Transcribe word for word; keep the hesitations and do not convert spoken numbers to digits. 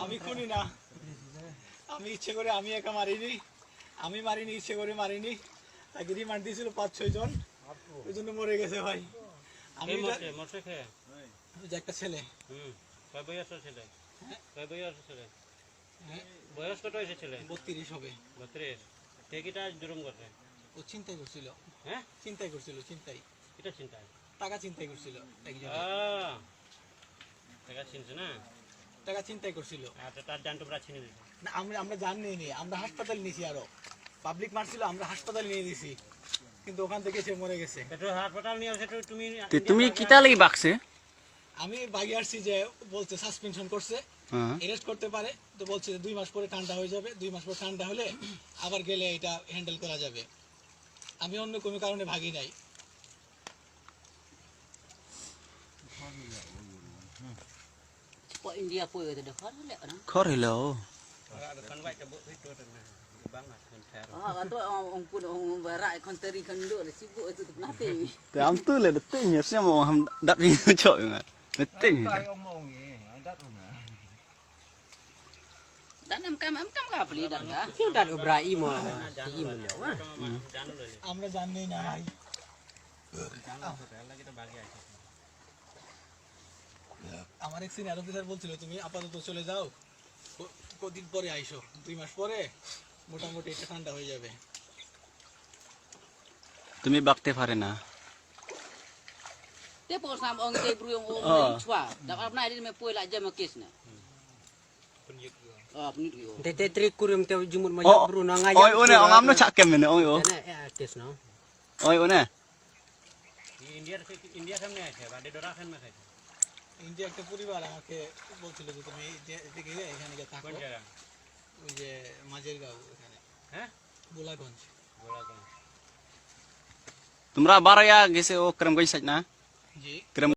আমি খুনি না, আমি ইচ্ছে করে, আমি একা মারিনি, আমি মারিনি, ইচ্ছে করে মারিনি। তাকে রিমান্ড দিয়েছিল পাঁচ ছয় জন, ওই জন্য মরে গেছে ভাই। আমি কে এটা- মরছে? মরছে কে? ওই যে একটা ছেলে। হুম। কয় বয়স আছে ছেলে? হ্যাঁ? কয় বয়স আছে ছেলে? হ্যাঁ? বয়স কত হয়েছে ছেলে? বত্রিশ হবে। বত্রিশ। কে কিটা জুলুম করছে? ও ছিনতাই করছিল। হ্যাঁ? ছিনতাই করছিল, ছিনতাই। কিটা ছিনতাই? টাকা ছিনতাই করছিল একজন। আহ, টাকা ছিনছে না? টাকা ছিনতাই করছিল। আচ্ছা, তার জান তোমরা ছিনে দিছো? না, আমরা, আমরা জান নিয়ে নিই, আমরা হাসপাতালে নিয়েছি আরো। পাবলিক মারছিল, আমরা হাসপাতালে নিয়ে দিছি, কিন্তু ওখান থেকে সে মরে গেছে। তো হাসপাতাল নিয়ে আসে তো তুমি তে তুমি ইন্ডিয়া কিতা লাগি বাকছে? আমি বাগে আসছি যে বলছে সাসপেনশন করছে, হ্যাঁ। অ্যারেস্ট করতে পারে, তো বলছে যে দুই মাস পরে ঠান্ডা হয়ে যাবে, দুই মাস পরে ঠান্ডা হলে আবার গেলে এটা হ্যান্ডেল করা যাবে। আমি অন্য কোনো কারণে ভাগি নাই। Pok India pun kata dah kan lek orang. Kor hello. Ah, kata orang, orang pun orang barat kan teri kan duk dah sibuk itu tu pelatih. Te am tu le detik nya sia mau ham dat ni cok. Detik. Dah nam kam am kam ka peli dah dah. Kau dah ubrai mo. Ii mo. আমরা জানি না ভাই। আমার এক senior officer বলছিল, "তুমি আপাতত চলে যাও, ক-, কদিন পরে আইসো, দুই মাস পরে মোটামুটি এটা ঠান্ডা হয়ে যাবে।" তুমি বাকতে পারে না। Te pok sam ong te bru ong ong Oh. Chua. Dak ap na din me poi la jam kes na. Oh, apni dio. Te te trik kurim te jumut ma Oh, bru na nga oi, ya, one, ong amno chakem ne, oi, oh. Te ne, eh, kes no. Oi, one. ইন্ডিয়ার সে-, ইন্ডিয়ার সামনে আছে, বাদে ডোরা খান না খাইছে। ইন্ডিয়া একটা পরিবার আমাকে বলছিল যে, "তুমি ইন্ডিয়া থেকে গিয়ে এখানে গিয়ে থাকো।" কোন জায়গা? ওই যে মাঝের গাঁও ওখানে। হ্যাঁ? গোলাগঞ্জ। গোলাগঞ্জ। তোমরা বারোয়া গেছে ও করিমগঞ্জ সাইড না? জি। করিম-